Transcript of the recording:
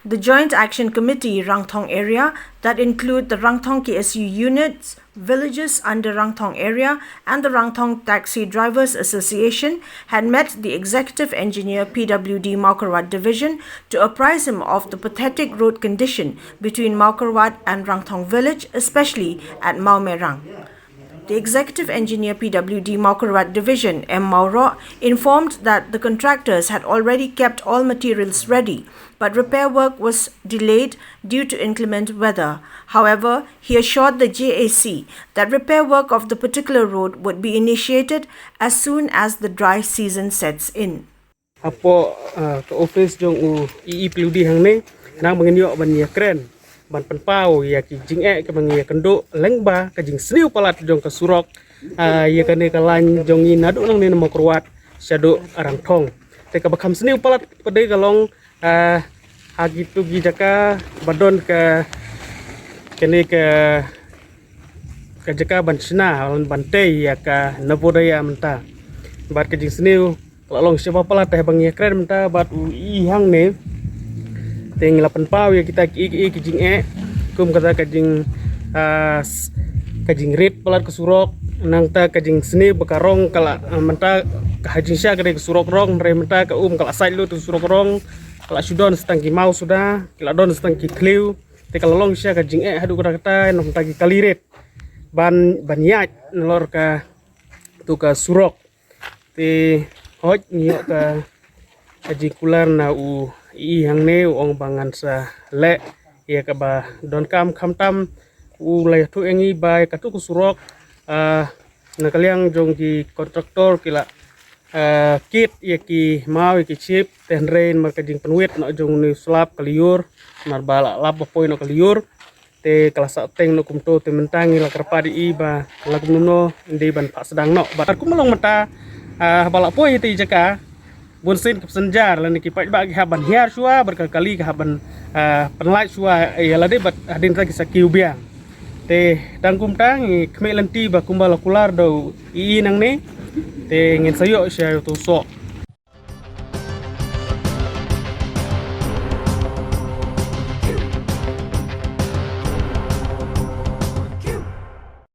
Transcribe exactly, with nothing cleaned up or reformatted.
The Joint Action Committee Rangthong Area, that include the Rangthong K S U units, villages under Rangthong Area, and the Rangthong Taxi Drivers Association, had met the Executive Engineer P W D Mawkyrwat Division to apprise him of the pathetic road condition between Mawkyrwat and Rangthong village, especially at Mawmerang. The Executive Engineer P W D Mawkyrwat Division, M Mawroh, informed that the contractors had already kept all materials ready, but repair work was delayed due to inclement weather. However, he assured the J A C that repair work of the particular road would be initiated as soon as the dry season sets in. Hapoh, ah, ka office jong u E E P W D hangne, nang ba ngin ïoh ban ïakren, ban pynpaw ïa ki jingeh kaba ngi ïakynduh lyngba ka jingsniew palat jong ka surok, ah, ïa kane ka lain jong ngi naduh nangne na Mawkyrwat shaduh Rangthong. Te kaba kham sniew palat pat de ka long, ah, ha kitu ki jaka ba don ka, kane ka, ka jaka ban shna, ban tei ïa ka Navodaya mynta. Bad ka jingsniew ka la long shibun palat te ba ngi ïakren mynta bad u E E hangne. Te ngi la pynpaw ïa kita ki, ki, ki jingeh, kum kata ka jing, ah, s-, ka jingrit palat ka surok, nangta ka jingsniew ba ka rong ka la, ah, mynta ka ha jingshisha ka dei ka surok rong, hynrei mynta ka um ka la sait lut ka surok rong, ka la shu don sa tang ki maw suda, ki la don sa tang ki thliew, te ka la long shisha ka jingeh haduh katta katta, nangta ki kali rit ban, ban ïaid nalor katu ka surok. Te hooid ngi ïoh ka, ka jingkular na u E E hangne, u ong ba ngan sa leh ïa kaba donkam, khamtam u la ïathuh ïa ngi ba katu ka surok, ah, na ka liang jong ki kontraktor ki la, ah, kit ïa ki maw ïa ki ship, te hynrei namar ka jingpynwit noh jong une u slap ka lyiur, namar ba la lap ba poi noh ka lyiur, te ka la sah teng noh kumto. Te mynta ngi la kyrpad ïa i ba la kumno ym dei ban phah sdang noh. Bad kumba long mynta, ah, ba la poi ïa ita i jaka, bun sien ki passenger lane ki paidbah ki hap ban hiar shuwa, bad ka kali ka hap ban, ah, pynlait shuwa ïa lade bad hadien ta ki sa kiew biang. Te tang kumta ngi khmih lynti ba kumba la kular da u E E nangne, te ngin sa ïoh sha uto u soh.